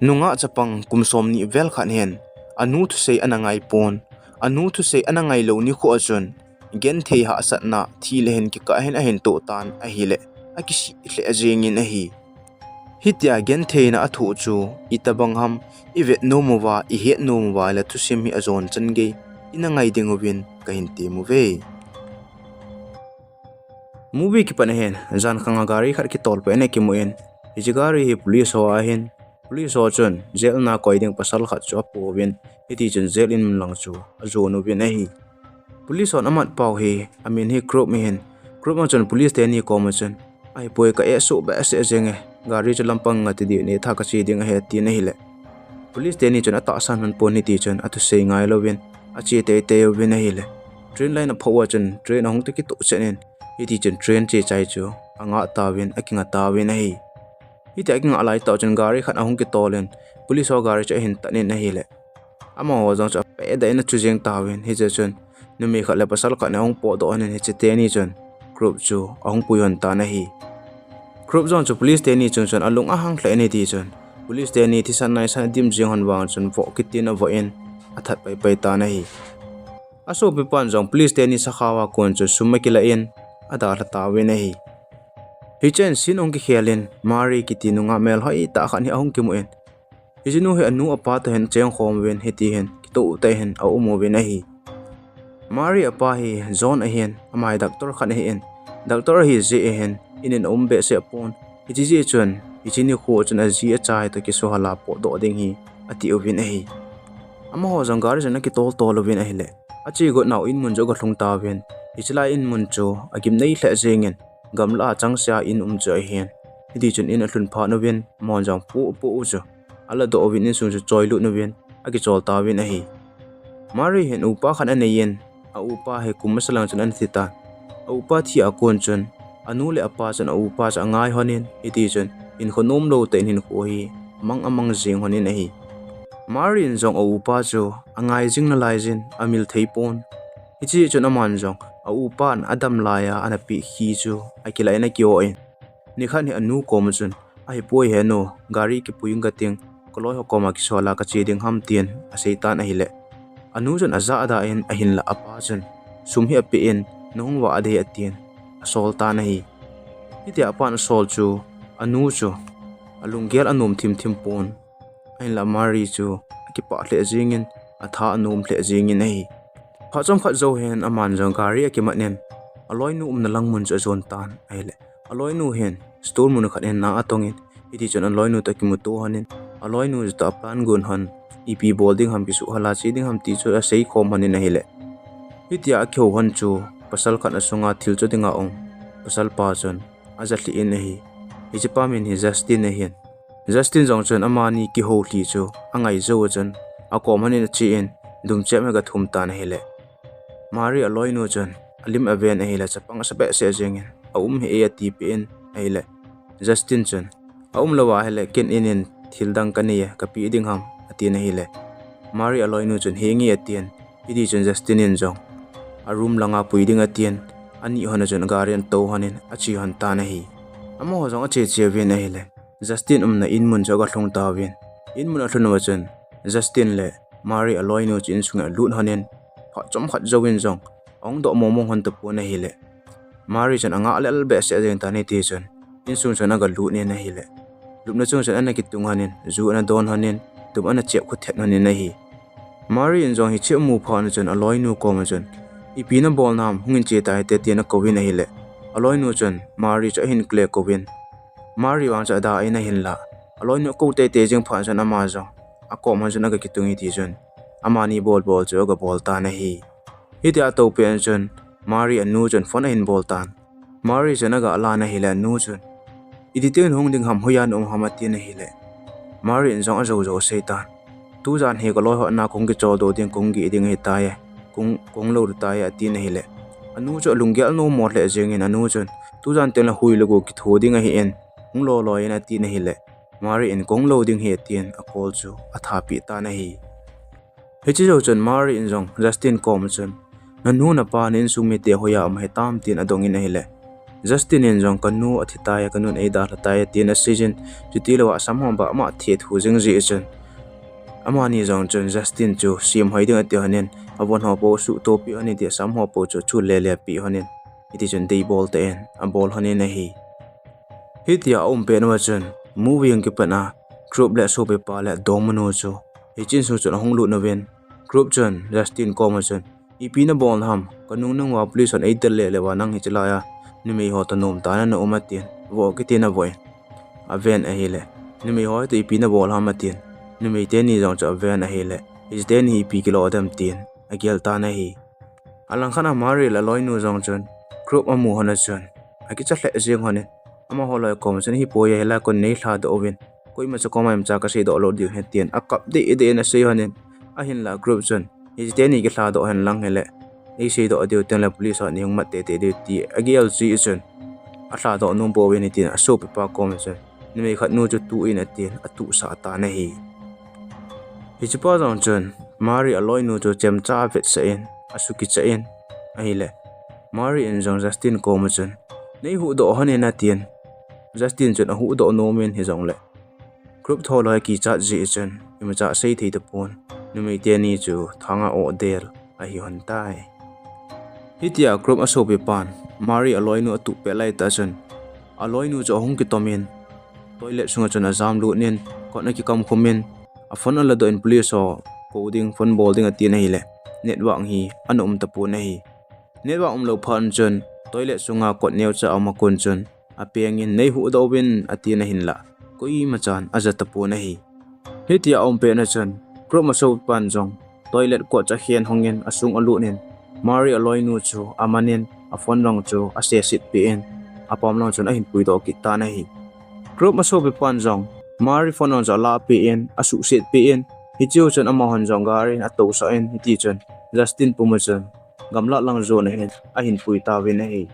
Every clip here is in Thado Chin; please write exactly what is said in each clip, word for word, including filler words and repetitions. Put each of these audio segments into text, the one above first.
Nungah chapang kum som ni vel khat hin anu thusei ana ngai pon. Anu thusei ana ngai lou nikho a chun genthei hahsatna thi le hin kikah hin ahin toh tan ahile, akisih lheh jengin ahi. Hitia gentheina athoh chu itobang ham ivet nom uva, ihet nom uva le thusim hi ajon chan gei ina ngai ding uvin kahin tem uve. Movie kipat a hin, jan khang a gari khat kitol pen akimun, hiche gari hi police ho ahin, police ho chun jail na koi ding pasal khat chu apouvin, hiti chun jail in lang chu ajon uvin ahi. Police hon amat pau hi, amin hi Krupp ahin, Krupp a chun police teni koma chun, ahipoi ka eh suh behseh jenge, gari chu lampang a ti di, neitha kache ding ahi atin ahile. Police teni chun atahsan hon pon hiti chun athusei ngai louvin, ache teitei uvin ahile. Train line aphoh uva chun train ahung toh kitoh chet in, hiti chun train che chai chu angah tauvin, akinga tauvin ahi. Hiti akingah laitah chun gari khat ahung kitol in, police ho gari chu ahin tan in ahile. Amaho jong chu apehdah in achu jeng tauvin, hiche chun numei khat le pasal khat in ahung potdoh hon in, hiche teni chun Krupp chu ahung pui hon tan ahi. Krupp jong chu police teni chung chun alung ahang lheh in hiti chun, police teni thisan naisan adim jeng hon vang chun voh kitin avoh in athat paipai tan ahi. Asopipan jong police teni sakhao a kon chu sum akilah in adalha tauvin ahi. Hichun scene ahung kikhel in, Mari kiti nungah melhoi tah khat hi ahung kimun, hiche nu hi anu apa toh hin achengkhom uvin, hiti hin kitoh tah in aum uvin ahi. Mari apa hi John ahin, ama hi doctor khat ahin, doctor ahi jeh hin in in aum behseh pon. Hiche jeh chun hiche nikho chun aji acha hi toh kisuhal a potdoh ding hi ati uvin ahi. Amaho jong gari chun akitol tol uvin ahile, ache got nau in mun chu agalhung tauvin, hiche lai in mun chu agimnei lheh jengin, gamlah a changseh a in um chu ahin. Hiti chun in alhun phat uvin, amahon jong poh poh u chu aladoh uvin, insung chu choilut uvin akichol tauvin ahi. Mari hin upa khat anei in, aupa hi kum masa lang chun ana thi tan. Aupa thi a kon chun anu le apa chun aupa chu angai hon in, hiti chun hinkho nomlou tah in hinkho hi amang amang jeng hon in ahi. Mari in jong aupa chu angai jing nalai jin, amil thei pon. Hiche chun aman jong aupan adam laiya ana peh khi chu akilah in aki-oh in, nikhat hi anu koma chun, ahipoi henu, gari kipui inge kating, kaloi ho koma kisuhal a kache ding ham tin asei tan ahile, anu chun ajahda in ahinlah apa chun sum hi apeh in, nahung vah ding ahi atin asol tan ahi. Hitia apan asol chu anu chu alunggel anom thim thim pon. Ahinlah Mari chu akipah lheh jengin, atha anom lheh jengin ahi. Phat chomkhat jou hin aman jong gari akimat in, aloinu umna lang mun chu ajon tan ahile, aloinu hin store mun khat in na atong in, hiti chun aloinu toh akimuto hon in, aloinu toh aplan gon hon, ipi bol ding ham, kisuhal a che ding ham ti chu aseikhom hon in ahile. Hitia akihou hon chu pasal khat asunga thil cho dinga um pasalpa chun aja lhih in ahi. Hichepa min hi Justin ahin, Justin jong chun amani kihou lhi chu angai jou chun akom hon in ache in, dumchep hi agathum tan ahile, Mari aloinu chun alim aven ahile, chapang asa behseh jengin, aum hih e atipeh in ahile, Justin chun, aum lou ahile ken in in thil dang kanei e, kapeh ding ham atin ahile, Mari aloinu chun, henge atin, hiti chun Justin in jong a room langa pui ding atin, ani hon a chun gari atou hon in ache hon tan ahi. Amaho jong ache che uvin ahile, Justin umna in mun chu agalhung tauvin, in mun alhun uva chun Justin le Mari aloinu chu insung a alut hon in, phat chomkhat jouvin jong ahung doh mong mong hon tapon ahile, Mari chun angah lel behseh jeng tan, hiti chun insung chun agalut in ahile, lupna chung chun ana kitung hon in, ju ana don hon in, dum ana chep khuthet hon in ahi. Mari in jong hiche amu phat chun aloinu koma chun, ipi nabol nam, hung in che tahite tin akouvin ahile, aloinu chun Mari chu ahin kile kouvin, Mari vang chu ada in ahinlah, aloinu akou teitei jeng phat chun ama jong akom hon chun agakitung, hiti chun amani bol bol chu agabol tan ahi. Hitia atou pet chun Mari anu chun phone ahin bol tan. Mari chun agalan ahile, anu chun, iti tin hung ding ham, hoiya naum ham atin ahile, Mari in jong ajou jou asei tan. Tujan hi kaloi ho na kahung kicholdo ding, kahung geh ding ahitai, kahung, kahung lou tai atin ahile, anu chu alunggel nommo lheh jengin, anu chun, tujan tengle hui le go kitho ding ahin, hung loloi in atin ahile, Mari in kahung lou ding ahi atin akol chu athapeh tan ahi. Hiche jou chun Mari in jong Justin koma chun, nanu napa na insung mite hoiya um hitam tin adongin ahile, Justin in jong, "Kanu athi tai, kanun eidalha tai," tin aseijin, chutilouva sam ho ba ama thethu jing jeh chun, amani jong chun Justin chu semhoi ding ati lhonin, avon ho po suhtopi lhonin, tia sam ho po chu chu lele pi lhonin, hitichun deibol tah in abol lhonin ahi. Hitia aum pet uva chun, movie hung kipat a, Krup le asopipa le adongmanu chu hiche insung chun ahung lut uvin, Krup chun Justin koma chun, "Ipi nabol ham, kanung nunguva police hon eidel lele uva nang hiche laiya numei ho toh nom tah a naum," atin, voh kitin avoh in, aven ahile, "Numei ho toh ipi nabol ham?" atin, numei teni jong chu aven ahile, "Hiche teni ipi kilo dem?" tin agel tan ahi. Alangkhat a Mari le aloinu jong chun Krup amu lhon a chun akicha lheh jeng lhonin, amaho loi koma chun, "Hipoi, hilai a kon neilhadoh uvin, koimacha koma imacha kaseidoh lou ding ahi," tin akap dehdeh in asei lhonin, ahinla Krup chun, "Hiche teni kilhadoh hen lang hile, eiseidoh diu tengle police hon eihung mat teitei diu," ti agel jeh chun alhadoh nom pouvin, hitin asopipa koma chun, "Numei khat nu chu tuh in," atin atuhsah tan ahi. Hichepa jong chun Mari aloinu chu chemcha avetsah in, asukichah in ahile, Mari in jong Justin koma chun, "Neihuhdoh lhonin," atin, Justin chun ahuhdoh nomin, hijongle Krup tholoi akichat jeh chun imacha asei thei tapon, numei teni chu thanga ohdel ahi lhon tai. Hitia Krup asopipan Mari aloinu atuh pet laitah chun, aloinu chu ahung kitomin, toilet sunga chun ajam lut in, kot akikam khumin, aphone aladoh in police ho kou ding, phone bol ding atin ahile, network hi ana um tapon ahi. Network umlou phat chun, toilet sunga kot neocha aum a kon chun, apengin, "Neihuhdoh uvin," atin ahinla, koimachan aja tapon ahi. Hitia aum pet a chun, Krup asopipan jong toilet kot chu akhen hongin, asung alut in, Mari aloinu chu amanin, aphone jong chu asesetpeh in, apam lang chun ahin puidoh kit tan ahi. Krup asopipan jong Mari phone jong chu alahpeh in, asuhsetpeh in, hicheu chun amahon jong gari in atousah in, hitichun Justin pum a chun gamlah lang jon ahin, ahin pui tauvin ahi.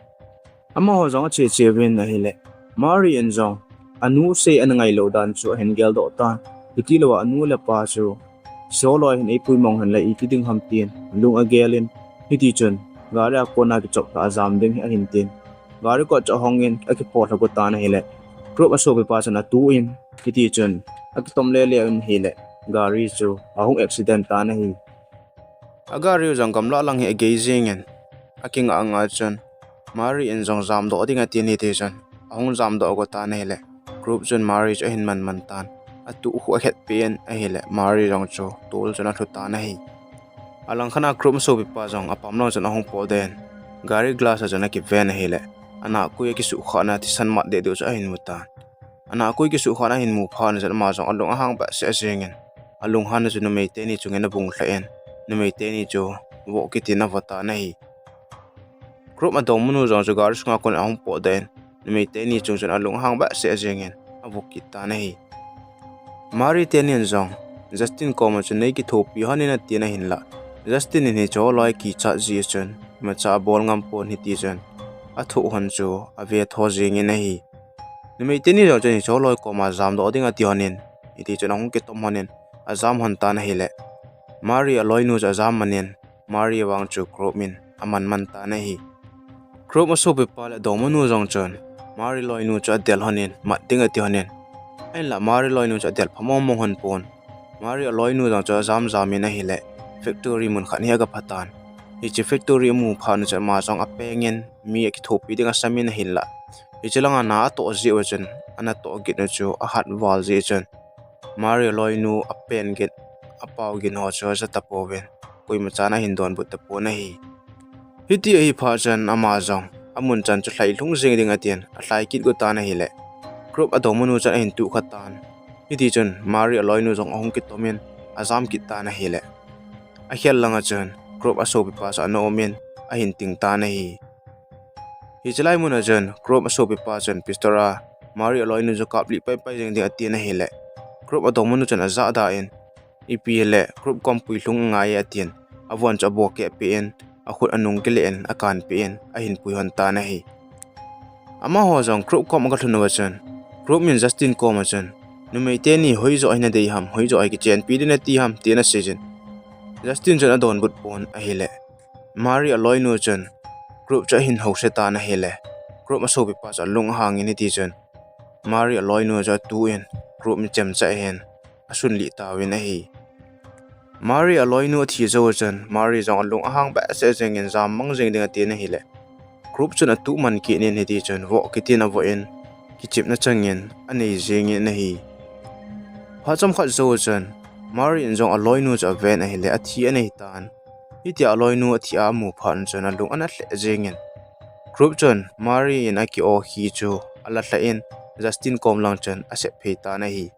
Amaho jong acheche uvin ahile, Mari in jong anu sei ana ngailou dan chu ahin geldoh tan, hitilouva anu le apa chu, "Hicheho loi hin eipui mong henle iti ding ham?" tin lung agelin, hitichun gari a kona kichop lhah a jam ding ahin tin, gari kot chu ahongin akiphoh lha go tan ahile, Krup asopipa chun atuh in, hitichun akitom lele in ahile, gari chu ahung accident tan ahi. Agari u jong gamlah lang hi agei jengin, akingah angah chun, Mari in jong jamdoh ding atin, hitichun ahung jamdoh go tan ahile, Krup chun Mari chu ahin manman tan, atuh khu akhetpeh in ahile, Mari jong chu tol chun alhu tan ahi. Alangkhat a Krup asopipa jong apam lang chun ahung potdoh in, gari glass a chun akiven ahile, anahkoi akisuhkhahna thisan mat dehduh chu ahin mu tan. Anahkoi kisuhkhahna ahin mu phat chun ama jong alung ahang behseh jengin, alunghanna chu numei teni chungin abung lheh in, numei teni chu voh kitin avo tan ahi. Krup adongmanu jong chu gari sunga kon ahung potdoh in, numei teni chung chun alung ahang behseh jengin avo kit tan ahi. Mari tenin jong Justin koma chun, "Neikithopi lhonin," atin ahinla, Justin in hicheho loi kichat jeh chun imacha abol ngam pon, hitichun athoh lhon chu avetho jengin ahi. Numei teni jong chun hicheho loi koma jamdoh ding ati lhonin, hitichun ahung kitom lhonin, ajam lhon tan ahile, Mari aloinu chu ajam manin, Mari vang chu Krup in amanman tan ahi. Krup asopipa le adongmanu jong chun Mari loinu chu adel lhonin, mat ding ati lhonin, ahinla Mari loinu chu adel pha mongmong lhon pon. Mari aloinu jong chu ajam jamin ahile, factory mun khat hi agapha tan. Hiche factory amu phat chun ama jong apengin, mi akithopi ding asamin ahinla, hiche langa na atoh jeh u chun, anatoh gin u chu ahat val jeh chun, Mari aloinu apen gin, apao gin ho chu aja tapouvin, koimachan ahin donbut tapon ahi. Hiti ahi phat chun ama jong amun chan chu lhai lhung jeng ding atin, alhai kit go tan ahile, Krup adongmanu chun ahin tuh kha tan. Hitichun Mari aloinu jong ahung kitomin, ajam kit tan ahile, akhel langa chun Krup asopipa chu ana umin, ahin ting tan ahi. Hiche lai muna chun Krup asopipa chun pistol a Mari aloinu chu kaplih paipai jeng ding atin ahile, Krup adongmanu chun ajahda in, "Ipi hile Krup kom puilhung ngai e," atin, avon chu abokeh peh in, akhut anung kile in akanpeh in ahin pui lhon tan ahi. Amaho jong Krup kom aga lhun uva chun, Krup in Justin koma chun, "Numei teni hoijoh hi nadei ham, hoijoh hi kichenpi ding nati ham?" tin aseijin, Justin chun adonbut pon ahile, Mari aloinu chun Krup chu ahin hose tan ahile, Krupp asopipa chu alung ahangin hiti chun Mari aloinu chu atuh in Krupp in chemcha hin asunlih tauvin ahi. Mari aloinu athi jou chun Mari jong alung ahang behseh jengin jam mang jeng ding atin ahile, Krupp chun atuh man kit in hiti chun voh kitin avoh in kichepna changin anei jengin ahi. Phat chomkhat jou chun Mari in jong aloinu chu aven ahile athi ana hitan. Hitia aloinu athi a amu phat chun alung ana lheh jengin Krupp chun Mari in aki-o khi chu alalhah in Justin kom lang chun asep phei tan ahi.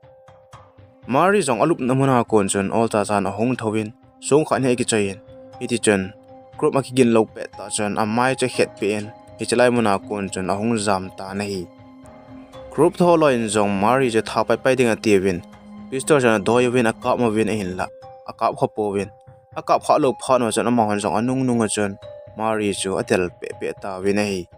Mari jong alupna muna kon chun olcha chan ahung thouvin songkhat hi akichoi in, hiti chun Krupp akigin lou pettah chun amai chu akhetpeh in hichelai muna kon chun ahung jam tan ahi. Krupp tholoi in jong Mari chu tha paipai ding atiuvin pistol chun adoi uvin akap uvin ahinlah akap kha pouvin, akap kha lou phat u chun amahon jong anungnung a chun Mari chu adel pehpeh tauvin ahi.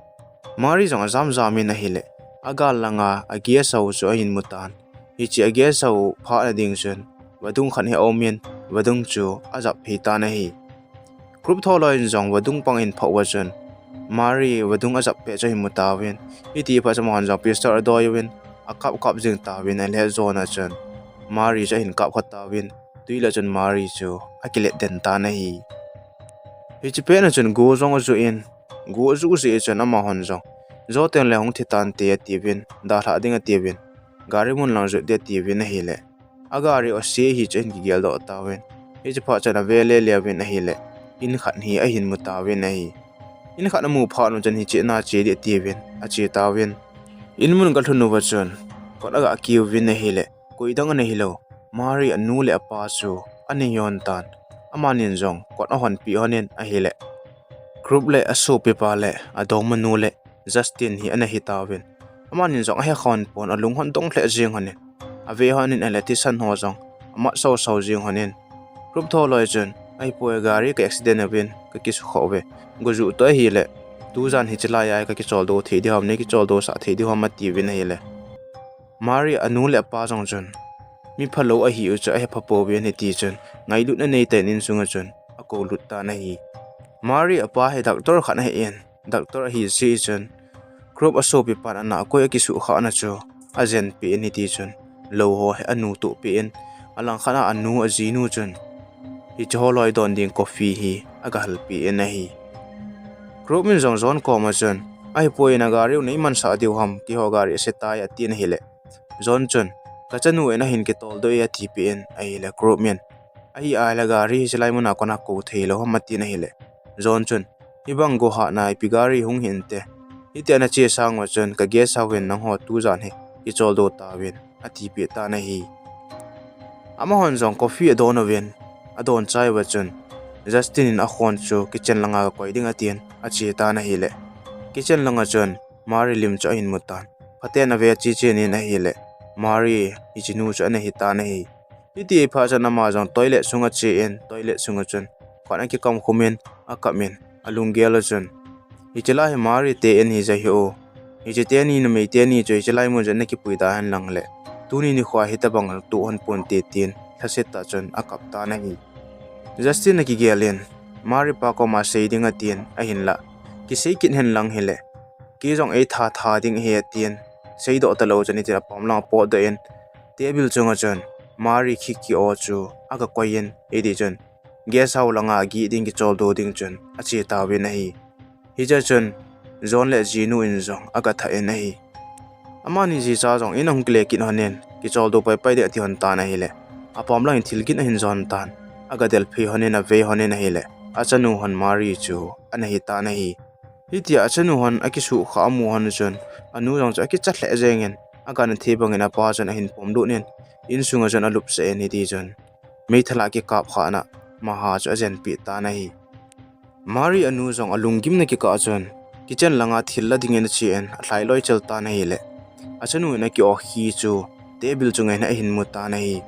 Mari jong ajamjam in ahile, agal langa a guest house chu ahin mutan. Hiche a guest house phatna ding chun vadung khat hi aumin, vadung chu ajap phei tan ahi. Krupp tholoi in jong vadung pang ahin phah uva chun Mari vadung ajap peh chu ahin mutauvin, hiti phat chun amahon jong pistol adoi uvin akap kap jing tauvin, ahile John a chun Mari chu ahin kap kha tauvin, twi lah chun Mari chu akilet den tan ahi. Hiche petna chun go jong ajoh in, go ajoh jeh chun amahon jong, jo tengle hung thi tante atiuvin, dalhah ding atiuvin, gari mun lang jot ding atiuvin ahile, agari ase hi chu ahin kigeldoh tauvin, hiche phat chun ave lele uvin ahile, in khat hi ahin mutauvin ahi. In khat amu phat u chun hiche a che ding atiuvin ache tauvin, in mun agalhun uva chun kot aga kiuvin ahile, koidang ana hilou, Mari anu le apa chu ana hitan. Amanin jong kot ahonpeh honin ahile, Krupp le asopipa le adongmanu le Justin hi ana hitauvin, amanin jong ahe khah pon alung hon dong lheh jeng honin, ave honin ahile thisan ho jong amat sausau jeng honin, Krupp tholoi chun, ahipoi, gari ka accident uvin kakisukha uve, go juh toh ahile, tujan hichelai a kakicholdo thei ding ham, nei kicholdo sah thei ding ham atiuvin ahile, Mari anu le apa jong chun, mi phalou ahiu chu ahepha pouve hiti chun ngailutna neitah in insunga chun akoulut tan ahi. Mari apa hi doctor khat ahin, doctor ahi jeh chun Krupp asopipan ana koi akisuhkhahna chu ajenpeh in hiti chun lou ho hi anutohpeh in, alangkhat a anu ajinu chun hiche holoi don ding coffee hi agahalpeh in ahi. Krupp in jong John koma chun, ahipoi, nagari u neimansah diu ham, keiho gari asetai atin ahile, John chun, kachanu in ahin kitoldoh e atipeh in ahile, Krupp in, ahi ahile gari hichelai muna kona kou theilou ham atin ahile, John chun, hibang go hatna ipi gari hung hinte, hitia nache sang uva chun ka guest house in nangho tujan hi kicholdo tauvin atipeh tan ahi. Amahon jong coffee adon uvin, adon chai uva chun Justin in akhon chu kitchen langa kakoi ding atin ache tan ahile, kitchen langa chun Mari lim chu ahin mutan. Phaten ave ache chen in ahile, Mari hichenu chu ana hitan ahi. Hiti phat chun ama jong toilet sunga ache in, toilet sunga chun kot akikam khum in, akap in, alunggel a chun, hichelai hi Mari te in hija hih o, hiche teni numei teni chu hichelai mun chun nakipui da henlang le, tuni nikho hitobang toh hon ponte tin lhaset tah chun akap tan ahi. Justin akigel in, Mari pa koma sei ding atin, ahinlah, kisei kit henlang hile, kei jong eitha tha ding ahi atin, seidoh talou chun hitin apam lang apotdoh in, table chunga chun Mari khiki o chu agakoi in, hiti chun guest house langa gih ding kicholdo ding chun ache tauvin ahi. Hiche chun John le ajinu in jong agathah in ahi. Amani jicha jong in ahung kile kit honin, kicholdo paipai ding ati hon tan ahile, apam langin thil gin ahin jon tan, agadel phei honin, ave honin ahile, achanu hon Mari chu ana hitan ahi. Hitia achanu hon akisuhkhah amu hon chun, anu jong chu akicha lheh jengin, agana thei bangin apa chun ahin pomlut in, insunga chun alupsah in hiti chun meithal a kikapkhahna maha chu ajenpeh tan ahi. Mari anu jong alunggimna kikah chun kitchen langa thil la dingin ache in alhai loi chel tan ahile, achanu in aki-o khi chu table chunga hin ahin mu tan ahi.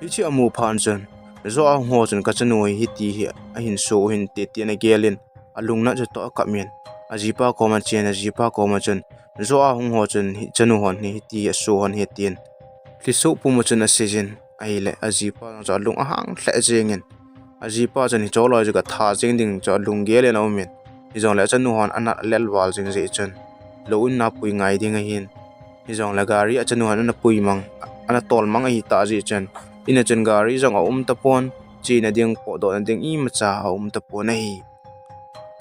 Hiche amu phat chun, jo a hung ho chun kachanu hi hiti hi ahin so u hinte tin agel in, alungnat chu toh akap in, ajipa koma achen, ajipa koma chun, jo a hung ho chun hichanu hon hi hiti aso hon ahi tin, lhisoh pum a chun aseijin ahile, ajipa jong chu alung ahang lheh jengin, ajipa chun hiche loi chu gatha jeng ding chu alunggel in aumin, hijongle achanu hon anat alel val jing jeh chun, lou in a pui ngai ding ahin. Hijongle gari achanu hin ana pui mang, ana tol mang ahitah jeh chun, in a chun gari jong aum tapon, chena ding, potdohna ding imacha aum tapon ahi.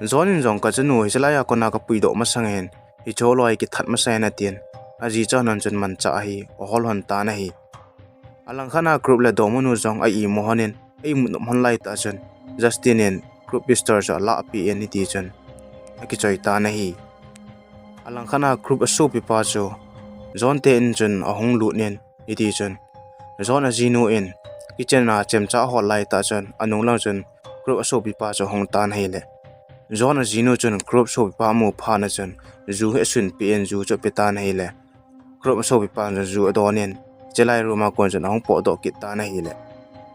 John in jong, "Kachanu, hichelai a kona kapuidoh masang in, hiche loi kithat masa in," atin, aji chanu chun manchah ahi, ahol lhon tan ahi. Alangkhat a Krup le Dongmanu jong a imu lhon in, a imut nop lhon lai tah chun, Justin in Krup pistol chu alahpeh in hiti chun akichoi tan ahi. Alangkhat a Krup asopipa chu John te in chun ahung lut in hiti chun, John ajinu in kitchen a chemcha ahol lai tah chun, anung lang chun Krup asopipa chu ahung tan ahile, John ajinu chun Krup sopipa amu phat na chun, ju hi asunpeh in ju chu ape tan ahile, Krup asopipa chun ju adon in, hichelai room a kon chun ahung potdoh kit tan ahile,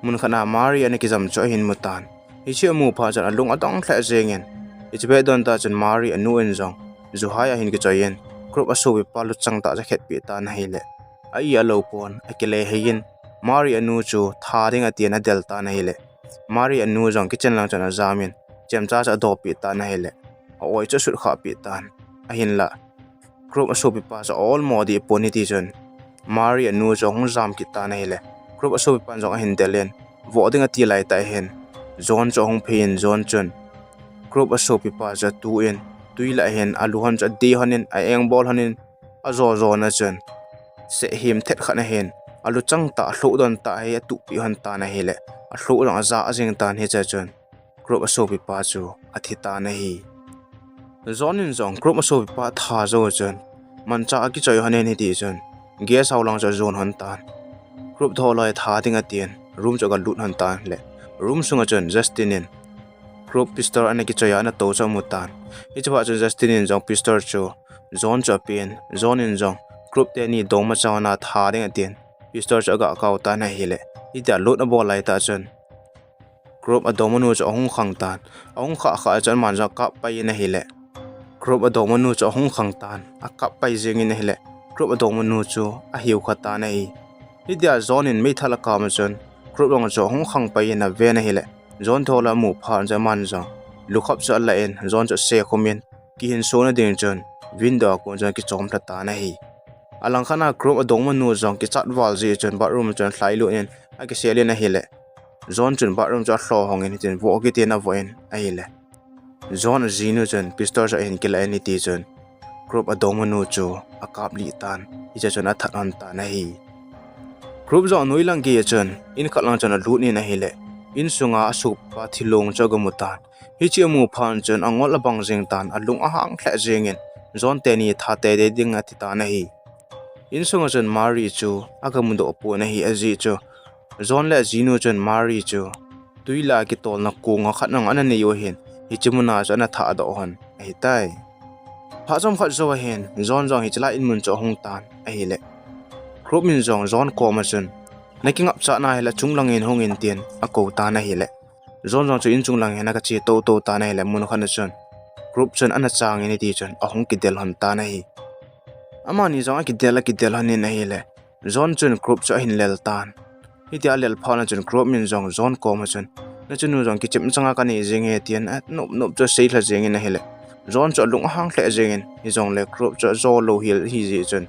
munkhat a Mari ana kijam chu ahin mu tan. Hiche amu phat chun alung adong lheh jeng in, hiche pet don tah chun Mari anu in jong ju hai ahin kichoi in, Krup asopipa luchang tah chu akhetpeh tan ahile, a-i alou pon, akile hei in, Mari anu chu tha ding atin adel tan ahile, Mari anu jong kitchen lang chun ajam in, chemcha chu adopeh tan ahile, a-oi chu asutkhahpeh tan. Ahinla, Krup asopipa chu a-olmo deh pon hiti chun, Mari anu chu ahung jam kit tan ahile, Krup asopipan jong ahin del in, voh ding ati lai tah hin, John chu ahung phei in, John chun Krup asopipa chu atu in, twi lah hin alu lhon chu adei lhon in, a-engbol lhon in, ajo jona chun, seh him thet khat ahin, aluchang tah, alhoh don tah hi atuhpeh lhon tan ahile, alhoh jong ajah jeng tan, hiche chun Krup asopipa chu athi tan ahi. John in jong Krup asopipa atha jou chun, manchah akichoi lhon in hiti chun, guest house lang chu ajon lhon tan. Krup tholoi tha ding atin, room chu agalut lhon tan le, room sunga chun Justin in Krup pistol ana kichoi a ana tou chu amu tan. Hiche phat chun Justin in jong pistol chu John chu apen, John in jong Krup teni dongma chana tha ding atin, pistol chu agah kau tan ahile, hitia lut abol lai tah chun, Krup adongmanu chu ahung khang tan. Ahung khah khah chun aman jong akap pai in ahile, Krup adongmanu chu ahung khang tan. Akap pai jeng in ahile, Krup adongmanu chu ahiu kha tan ahi. Hitia John in meithal akap a chun, Krup jong chu ahung khang pai in aven ahile, John tholoi amu phat chun aman jong lukhap chu alah in, John chu asekhum in, kihinsona ding chun window a kon chun akichom lha tan ahi. Alangkhat a Krup adongmanu jong kichat val jeh chun bathroom chun alhailut in akisel in ahile, John chun bathroom chu alho hong in hitin voh kiti in avoh in ahile, John ajinu chun pistol chu ahin kilah in hiti chun Krup adongmanu chu akaplih tan, hiche chun athat lhon tan ahi. Krup jong noilang gei a chun in khat lang chun alut in ahile, insunga asopipa thilong chu agamu tan. Hiche amu phat chun angol abang jeng tan, alung ahang lheh jeng in, John teni tha teitei ding ati tan ahi. Insunga chun Mari chu agamudoh pon ahi, ajeh chu John le ajinu chun Mari chu twi lah a kitolna konga khat jong ana nei u ahin, hiche muna chu ana thahdoh lhon ahitai. Phat chomkhat jou ahin, John jong hichelai in mun chu ahung tan ahile, Krup in jong John koma chun, nakingapchat nahile chunglang in hung in tin akou tan ahile, John jong chu inchung lang hin agache toutou tan ahile, mun khat a chun Krup chun ana chang in hiti chun ahung kidel lhon tan ahi. Amani jong akidel, akidel lhon in ahile, John chun Krup chu ahin lel tan. Hitia alel phat na chun Krup in jong John koma chun, nachanu jong kichep changa kanei jeng e tin anop nop chu aseilha jeng in ahile, John chu alung ahang lheh jeng in, hijongle Krup chu ajo lou hel ahi jeh chun,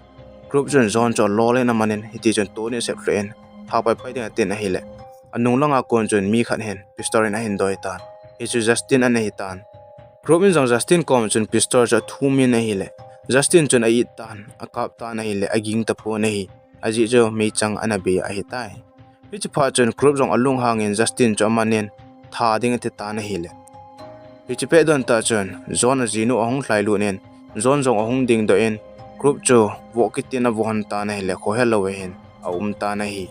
Krup chun John chu alol in aman in, hiti chun tuni asep lheh in, tha paipai ding atin ahile, anung langa kon chun mi khat hin pistol in ahin doi tan. Hichu Justin ana hitan. Krup in jong Justin koma chun pistol chu athum in ahile, Justin chun a-it tan, akap tan ahile, aging tapon ahi. Ajeh chu meichang ana bei ahitai. Hiche phat chun Krup jong alunghang in Justin chu aman in tha ding ati tan ahile, hiche pet don tah chun John ajinu ahung lhailut in, John jong ahung dingdoh in, Krup chu voh kit in avoh lhon tan ahile, khohelou a hin aum tan ahi.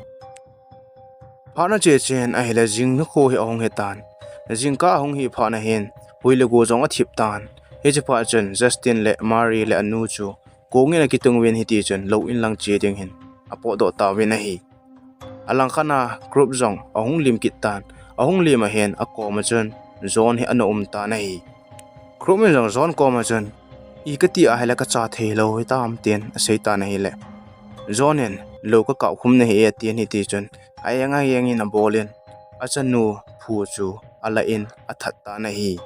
Phat ache chen ahile, jing nikho hi ahung hitan. Jingkah ahung hi phat na hin, hui le go jong athip tan. Hiche phat chun Justin le Mary le anu chu kong in akitung uvin, hiti chun lou in lang che ding hin apotdoh tauvin ahi. Alangkhat a Krup jong ahung lim kit tan. Ahung lim a hin akoma chun John hi ana um tan ahi. Krup in jong John koma chun, "I kati ahile kacha theilou hitam?" tin asei tan ahile, John in, "Lou kakap khum nahi e," atin, hiti chun a-eng a-eng in abol in, achanu phu chu alah in athat tan ahi.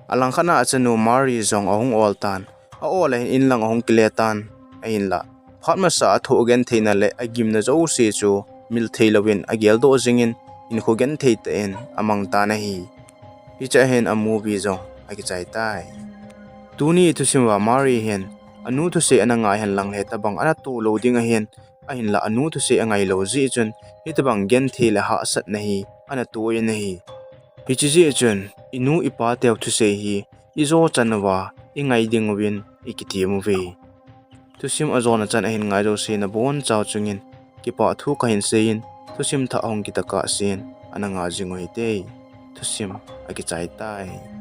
Alangkhat a achanu Mary jong ahung ol tan. a-ol a hin in lang ahung kile tan, ahinlah phat masa a thoh gentheina le agimna jouse chu mil thei louvin ageldoh jingin, hinkho genthei tah in amang tan ahi. Hiche a hin a movie jong akichai tai. Tuni thusim uva Mari hin anu thusei ana ngai hen lang le tobang ana toh lou ding ahin, ahinlah anu thusei angai lou jeh chun hitobang genthei le hahsatna hi ana toh in ahi. Hiche jeh chun inu ipa teu thusei hi ijo chan uva ingai ding uvin ikitem uve. Thusim ajona chan ahin ngai jouse nabonchau chungin kipah thu kahin seiyin, thusim thah hung kitah kahsen ana nga jing uhite. Thusim akichai tai.